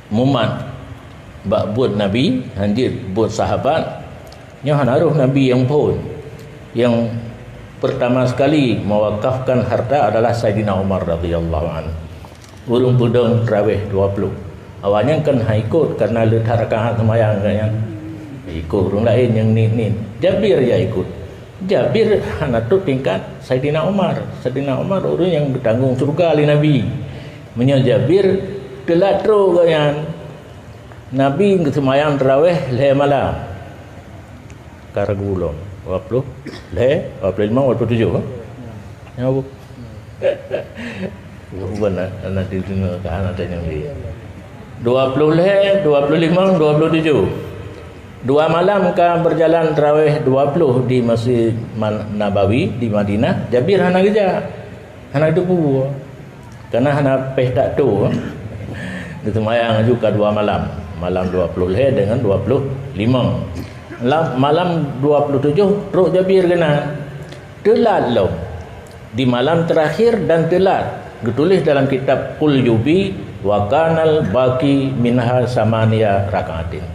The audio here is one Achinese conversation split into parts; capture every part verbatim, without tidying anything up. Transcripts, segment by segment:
Mumat bak buet Nabi, hanjeuet buet sahabat, nyoe hana roh Nabi nyang phon. Nyang pertama sekali mewakafkan harta adalah Saidina Umar radhiyallahu anhu. Ureuëng peudong tarawih dua puluh. Awaknyan kan han ikot karena le that rakaat seumayang gobnyan. Ikot ureuëng laén nyang niet-niet. Jabir jak ikot. Jabir hana trok tingkat Saidina Umar. Saidina Umar ureuëng nyang geutanggong syeuruga lé Nabi. Meunyoe Jabir teulat trok gobnyan, Nabi geuseumayang tarawih lhée malam. Ka ragu lom, dua puluh lhée, dua puluh lima, dua puluh tujuh, eh? Nyoe bu. Bukan na-, na di dunia ka hana tanyong lé. Dua puluh lhée, dua puluh lima, dua puluh tujuh. Dua malam ka berjalan tarawih dua puluh di Masjid Man-, Nabawi di Madinah, Jabir hana geujak. Hana geuteupeue. Karena hana péh that tu. Geuseumayang laju ka dua malam. Malam dua puluh lhée dengan dua puluh lima. Lam-, malam dua puluh tujuh trok Jabir keunan. Teulat lom. Di malam terakhir dan teulat. Geutuléh dalam kitab Qulyubi, "Wa kanal baqi minha samaniya rakaatin."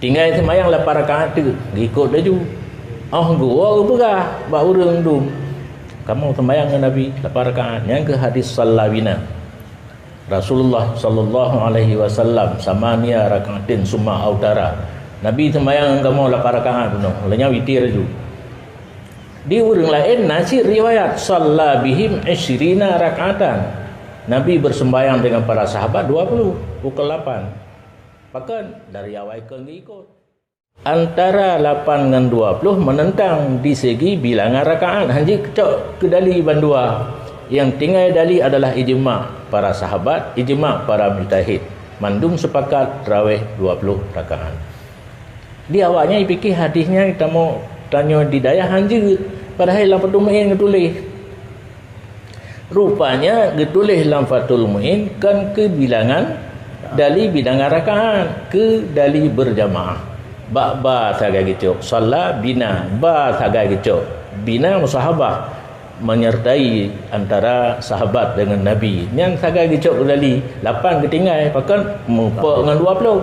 Tinggai seumayang lapan rakaat teuk, geuikot laju. Óh geuwoe geupeugah bak ureuëng dum, "Kamoe seumayang ngon Nabi lapan rakaat." Nyan keuh hadis salla bina. Rasulullah sallallahu alaihi wasallam samaniya rakaatin summa autara. Nabi seumayang ngon kamoe lapan rakaat bunoe, lheueh nyan witir laju. Di ureuëng laén na cit riwayat, "Salla bihim isyrina rakaatan." Nabi bersembahyang dengan para sahabat dua puluh, bukan lapan. Pakon? Dari awai kon geuikot. Antara lapan ngon dua puluh menentang di segi bilangan rakaat, hanjeuet cok keu dali bandua. Nyang tinggai dali adalah ijma para sahabat, ijma para mujtahid. Mandum sepakat tarawih dua puluh rakaat. Di awaknyan jipike hadis nyan tamoe tanyoe di dayah hanjeuet, padahai lam Fathul Muin geutuléh. Rupanya geutuléh lam Fathul Muin kon keu bilangan dali bilangan rakaat, keu dali berjamaah. Bak ba sagai geucok, salla bina, ba sagai geucok, bina musahabah, menyertai antara sahabat dengan Nabi. Nyan sagai geucok keu dali, lapan geutinggai, pakon mupok ngon dua puluh.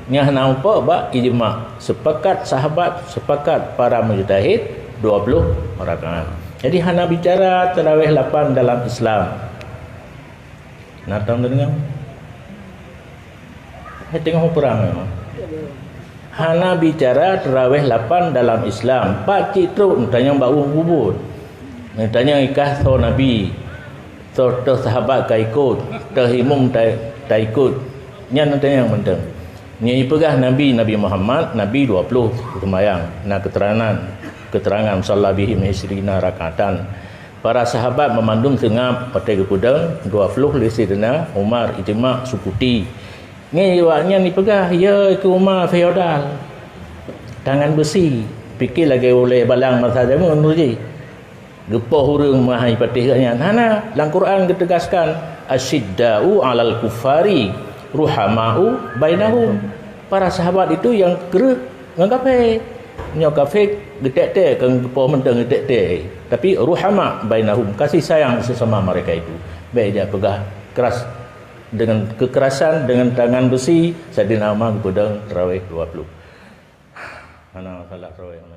Nyan hana mupok bak ijma. Sepakat sahabat, sepakat para mujtahid, dua puluh rakaat. Jadi hana bicara tarawih lapan dalam Islam. Na tom deungoe? Hai teungoh perang memang. Hana bicara tarawih lapan dalam Islam. Pat cit trok neutanyong bak ureuëng bubon. Neutanyong ikah soe nabi, soe teuh sahabat ka ikot, teuh imum ta-, ta ikot. Nyan neutanyong mantong. Nyan jipeugah Nabi, Nabi Muhammad, Nabi dua puluh seumayang. Na keterangan, keterangan salla bihim isyrina rakaatan. Para sahabat meumandum seungab watée geupeudong dua puluh lé Sidina Umar, ijma sukuti. Ngon awaknyan jipeugah, "Ya, keu Umar feodal, tangan beusi, pike lagée ulée balang masa jameun dulu jih." Geupoh ureuëng meuhai patéh geuh nyan. Hana, lam Quran geutegaskan, "Asyidda'u 'alal kuffari, ruhama'u bainahum." Para sahabat itu nyang kreueh ngon kafé. Nyoe kafé geutek-tek, kon geupoh mantong geutek-tek. Tapi ruhama bainahum, kasih sayang sesama mereka itu. Bék jak peugah keras, dengan kekerasan, dengan tangan besi, Saidina Umar geupeudong tarawih dua puluh. Hana salah tarawih.